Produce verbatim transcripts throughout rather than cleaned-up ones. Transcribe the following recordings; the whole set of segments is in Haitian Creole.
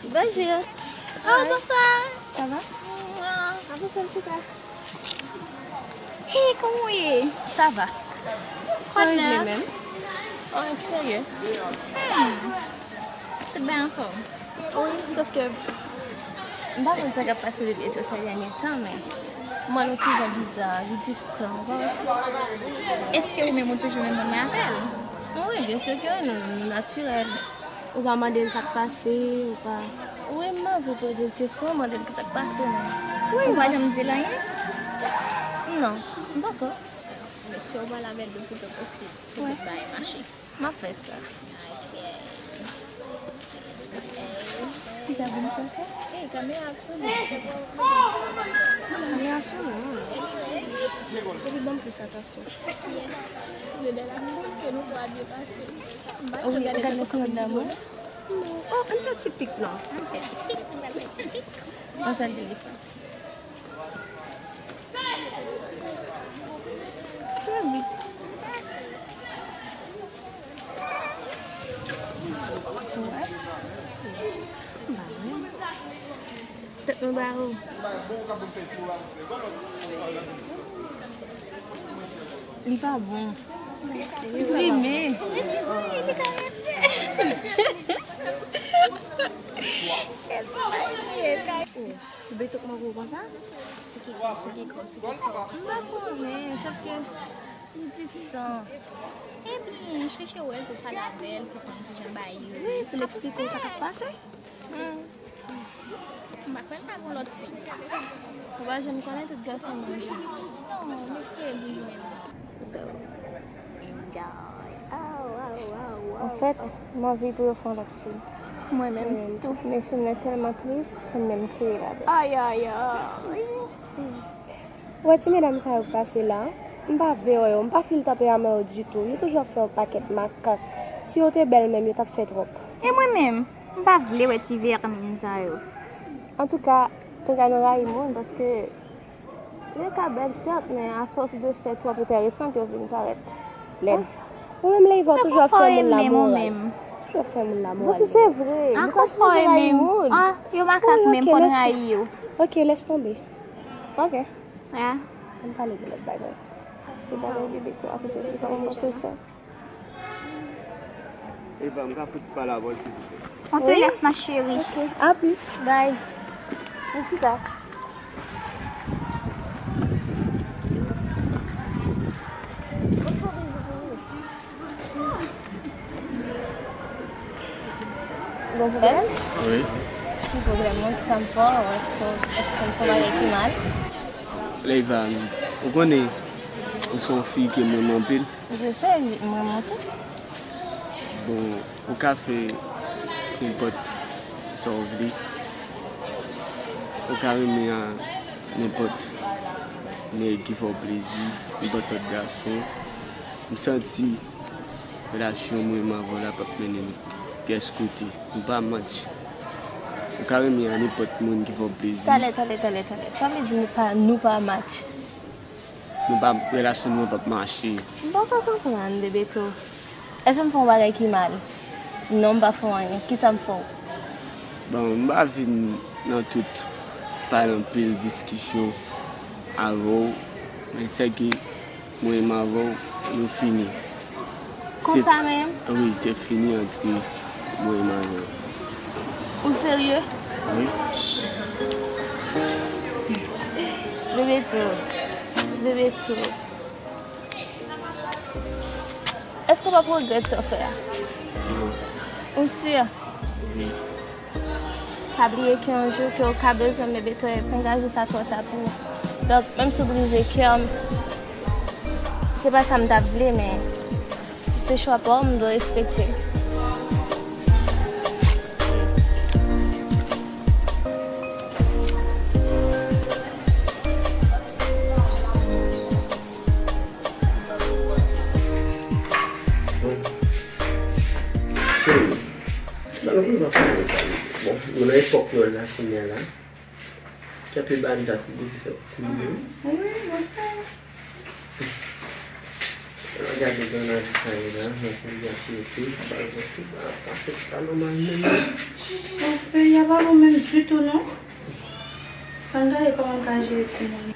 Bonjou. Oh, bonswa. Sa va? Mwa. Avanse yon ti pa. Hey, kòman w ye? Sa va. Sa regle menm? Oh, serye? Hmm. Tout bagay anfòm? Wi, sòf ke m pa konn sa k ap pase Bebe Joe sa dènye tan, men mwen nou ti jan biza, li distan, ou pa wè sa? Èske ou menm ou toujou renmen mwen avè l? Wi, byen si ke wi, nou, nou natirèl. Ou pa mande l sa k pase, ou pa. Wi, m anvi poze l kesyon, mande l ki sa k pase menm. Wi, ou pa janm di l anyen? Non, m poko. Èske ou pale avè l le pli to posib pou tout bagay mache? M ap fè sa. Ok. Ki ta vin fè sa? Ey, kamera ap sone. Kamera sone, wi. Epi ban m plis atansyon. Yes. Yo de la ke nou twa byen pase. Wi, ou gade nou sou moun damou. Oh, ann fè ti pik non. Ann fè ti pik, ann fè ti pik. Ann sal de sa. Trè vit. Wè. M pa wè. Tèt mwen ba ou. Li pa bon. Siprime. Oh, Beto k manke w konsa? Sou ki kò, sou ki kò, sou ki kò? M pa konnen, sòf ke li distan. Ebyen, chèche wè l pou pale avè l, pou konn kijan bagay yo ye. Wi, pou l eksplike w sa k ap pase. Hmm. M pa kwè l pa gon lòt fi. Ou pa janm konnen tout gason menm jan. Non, m espere li jwenn. So, enjoy. Oh, oh, oh, oh. Anfèt, m anvi pou yo fè yon lòt fi. Mwen menm tou. Men fim nan tèlman tris ke m menm kriye ladan. Ay, ay, ay. Ou wè ti medam sa yo k pase la, m pa vle wè yo, m pa feel tanperaman yo ditou. Yo toujou ap fè yon pakèt makak. Si yo te bèl menm, yo t ap fè twòp. E mwen menm, m pa vle wè ti vèmin sa yo. Antouka, penga nou rayi moun paske yo ka bèl sèt, men afòs de fè twòp enteresan, yo vin parèt lèd. Ou menm, Leyva, toujou ap fè moun lamoral. Toujou ap fè moun lamoral. Bon, si se vre, nou pa sipoze rayi moun. Ah, yo makak menm, fò n rayi yo. Ok, laisse tomber. Ok. Ah. Ann pale de lòt bagay. Se pa nan Bebe Joe, apre sa, se pa nan Bebe Joe. Eva, m ka fouti pale avè w, silvouplè? On te laisse, ma chérie. Ok, à plus. Bye. Ann chita. Gon pwoblèm? Wi. Ki pwoblèm non? Kisa m fè w? Èske, èske m fè yon bagay ki mal? Leyva, ou konnen, ou se yon fi ke m renmen anpil. Je sais, m renmen w tou. Bon, ou ka fè nenpòt sa w vle. Ou ka renmen a nenpòt nèg ki fè w plezi, nenpòt lòt gason. M santi relasyon mwen menm avè w la p ap mennen n pyès kote. Nou pa match. Ou ka renmen a nenpòt moun ki fè w plezi. Talè, talè, talè, talè. Sa vle di nou pa, nou pa match? Nou pa, relasyon nou an p ap mache. M poko konprann, Bebeto. Èske m fè yon bagay ki mal? Non, m pa fè w anyen. Kisa m fè w? Bon, m pa vin nan tout pale anpil diskisyon avè w, men sèke mwen menm avè w, nou fini. Konsa menm? Wi, se fini ant mwen menm avè w. Ou serye? Wi. Bebeto. Bebeto. Èske w p ap regrèt sa w fè a? Non. Ou si? Wi. Pa bliye ke yon jou ke w ka bezwen m, Bebeto, e penga jou sa twò ta pou ou. Donk, menm si w brize kè m, se pa sa m t ap vle, men se chwa pa w, m dwe respekte l. Cheri, sa nou konn pa fè sa. Bon, nou nan epòk Nwèl la kounye a la. Kenbe banda sipoze fè yon ti moun. Wi, mwen fè. Gade granmadi sa ye la, nan peyi a sou YouTube, sa yo tout bagay ap pase pa nòmal menm non. Bon, peyi a pa bon menm ditou non. Ann gade kòman m ka jere timoun.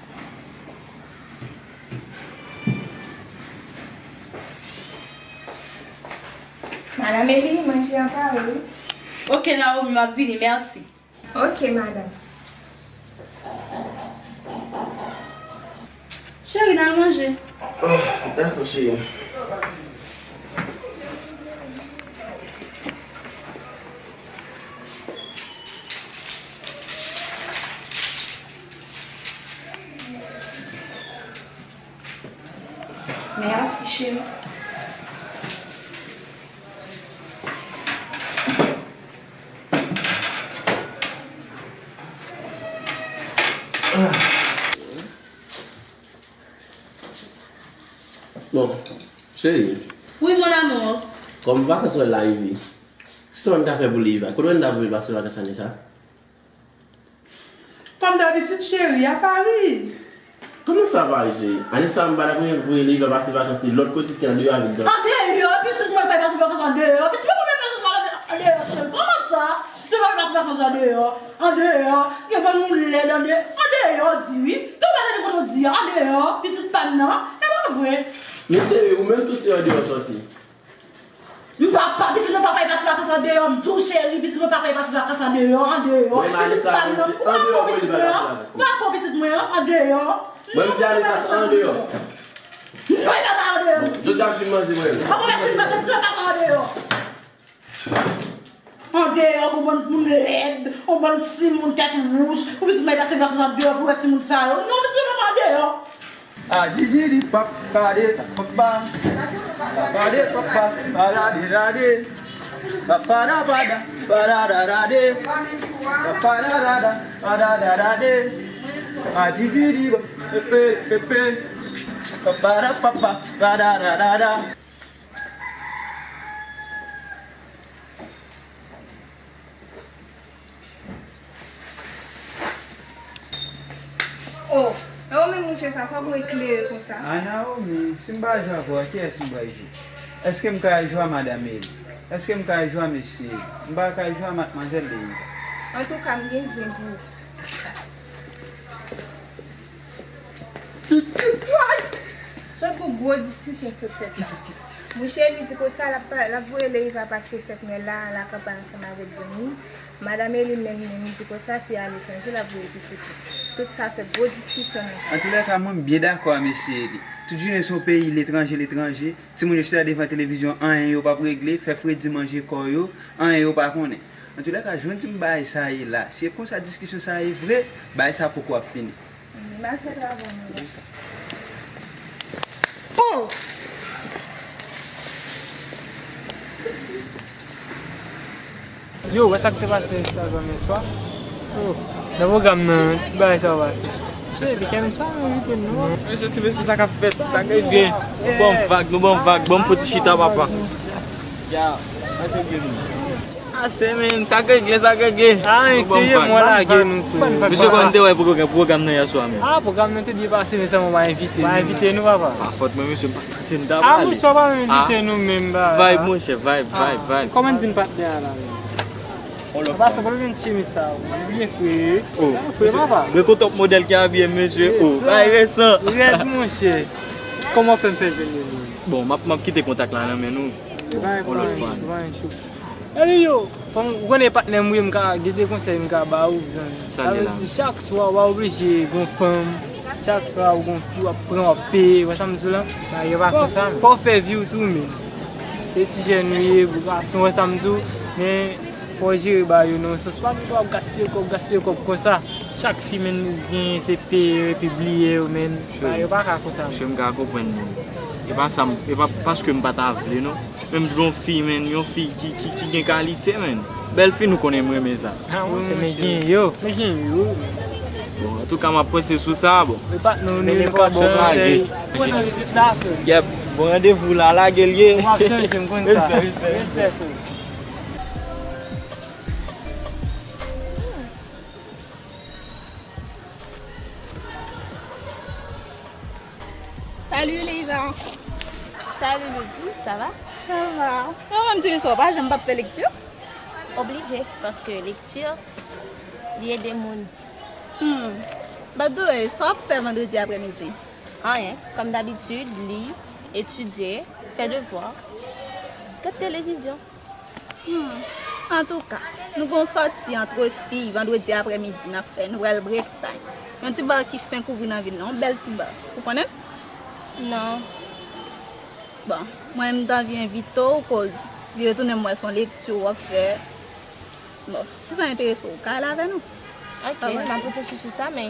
Madanm Eli, manje an pare wi. Ok Naomi, m ap vini, mèsi. Ok madanm. Cheri, n al manje. Oh, dakò cheri. Mèsi cheri. Bon, cheri. Wi mon amour. Kòm vakans Nwèl la rive, kisa w ta fè pou Leiva? Kote w ta voye pase vakans ane sa? Kòm dabitid cheri, a Pari. Kòman sa Pari cheri? Ane sa m pa t ap renmen voye Leiva pase vakans li lòt kote ki andeyò avèk dan. Andeyò? Pitit mwen pral pase vakans andeyò? Pitit mwen pral pase vakans andeyò cheri? Kòman sa? Pitit mwen pral pase vakans andeyò? Andeyò? Gen bann moun lèd andeyò? Andeyò di wi. Tou pa tande kote w di a? Andeyò? Pitit pa m nan? E pa vre. Men cheri, ou menm tou se andeyò w sòti. M pa, pa, pitit mwen pa pral pase vakans andeyò, m di w cheri, pitit mwen pa pral pase vakans andeyò, andeyò. Pitit pa m nan, ou pa bon pitit mwen an, ou pa bon pitit mwen an, andeyò. Mwen m di ale sa andeyò. Non, li pa pral andeyò. Zot ap fin manje mwen. Avan m ap fin manje, pitit mwen pa pral andeyò. Andeyò, gon bann moun lèd, gon bann timoun tèt wouj, pou pitit mwen pase vakans andeyò, pou wè timoun sa yo. Non, pitit mwen pa pral andeyò. A djidjidi pap pade papa. Pade papa. Padade dade. Papada pada. Padada dade. Papada dada. Padada dade. A djidjidi pepe pepe. Papada papa. Padada dada. Oh, e ou menm mouche sa, sa w gon eklere konsa? A Naomi, si m pa jwe avè w, a kiyès m pral jwe? Èske m ka jwe a Madanm Eli? Èske m ka jwe a Mesye Eli? M pa ka jwe a Madmwazèl Leiva. Antouka, m gen zen pou ou. Pitit mwen! Sot gon gwo diskisyon sot fèt la. Mouche Eli di konsa l ap pa, l ap voye Leiva pase fèt Nwèl la nan lakanpay ansanm avèk granmoun. Madanm Eli menm, menm di konsa se aletranje l ap voye pitit li. Tout sa fè gwo diskisyon nan kay la. Antoulèka, mwen m byen dakò a Mesye Eli. Tout jounen se yon peyi letranje, letranje. Timoun yo chita devan televizyon, anyen yo p ap regle, fè fredi manje kò yo, anyen yo pa konnen. Antoulèka, jan w di m bagay sa ye la, si e konsa diskisyon sa ye vre, bagay sa poko ap fini. M al fè travay mwen. Oh! Yo, wè sa k te pase Instagram yèswa? Oh, nan pwogram nan, tout bagay sa yo pase. Shit, Weekend sa, nou envite nou. Mesye, ti mesye, sa k ap fèt? Sa k gen? Nou ban m vag, nou ban m vag, ban m fò ti chita, papa. Ya, sa k gen? Ase, men, sa k gen, sa k gen? Ah, nou ban m serye, vag. Mwen lage nou tou. Mesye, kòm te wè pwogram, pwogram nan yèswa, men. Ah, pwogram nan te byen pase, men sèlman w pa envite nou. Pa envite nou, papa. Pa fòt mwen, mesye, m pa Monchè, m ta pale. Ah, monchè, w pa menm envite nou menm, ba. Vibe, monchè, vibe, vibe, vibe. Kòman di m patnè a la menm? An pasan, kòman menm ti chemiz sa a? Li byen fre. Oh, sa fre, papa. Mwen kontan modèl ki abiye m, mesye. Oh, bagay resan. Rèd, monchè. Kòman w fè m fè jwenn li menm? Bon, m ap, m ap kite kontak la nan men nou. Se pa yon pwoblèm, se pa yon pwoblèm. Eli yo, fò m, ou konnen patnè m, wi, m ka gen de konsèy m ka ba ou, zanmi. Sa vle di, chak swa, w a oblije gon fanm, chak swa, ou gon fi, w ap pran, w ap peye, w wè sa m di w la? Fò, fò w fè vi w tou, men. Se ti jèn ou ye, gason, w wè sa m di w? Men, fò w jere bagay yo nan yon sans. Pa gen dwa w ap gaspiye kòb, gaspiye kòb konsa. Chak fi, men, ou genyen, se peye yo epi bliye yo, men. Bagay yo pa ka konsa. Mesye, m ka konprann nou. E pa sa m, e pa paske m pa ta vle, non. Men m vle yon fi, men, yon fi ki, ki, ki gen kalite, men. Bèl fi, nou konnen m renmen sa. Ah, wi, monchè, men gen yo. Men gen yo. Bon, antouka, m ap panse sou sa, bon. E patnè w, nou ka ba w konsèy. Yep, bon randevou la, lage l ye. M ap chanje, m konn sa. Respè, respè, respè. Respè, frè. Salut Leiva. Salut Lydie, ça va? Sa va. Mwen menm ti mesye, w pa janm p ap fè lekti? Oblije, paske lekti, li ede moun. Hmm. By the way, sa w ap fè vandredi aprèmidi? Anyen, kòm dabitid, li, etidye, fè devwa, gad televizyon. Hmm. Antouka, nou gon sòti antre fi vandredi aprèmidi n ap fè, nou pral Bretay. Yon ti ba ki fen kouvri nan vil la, yon bèl ti ba. Ou konnen? Non. Bon, mwen m t anvi envite w koz li retounen m wè se yon lekti w ap fè. Bon, si sa enterese w, w ka al avè nou. Ok, m ap reflechi sou sa, men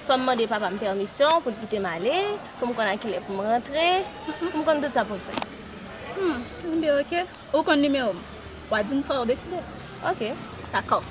fò m mande papa m pèmisyon pou l kite m ale, pou m konn a kilè pou m rantre, pou m konn tout sa pou m fè. Hmm, enben ok. Ou konn nimewo m. W a di m sa w deside. Ok. Dakò.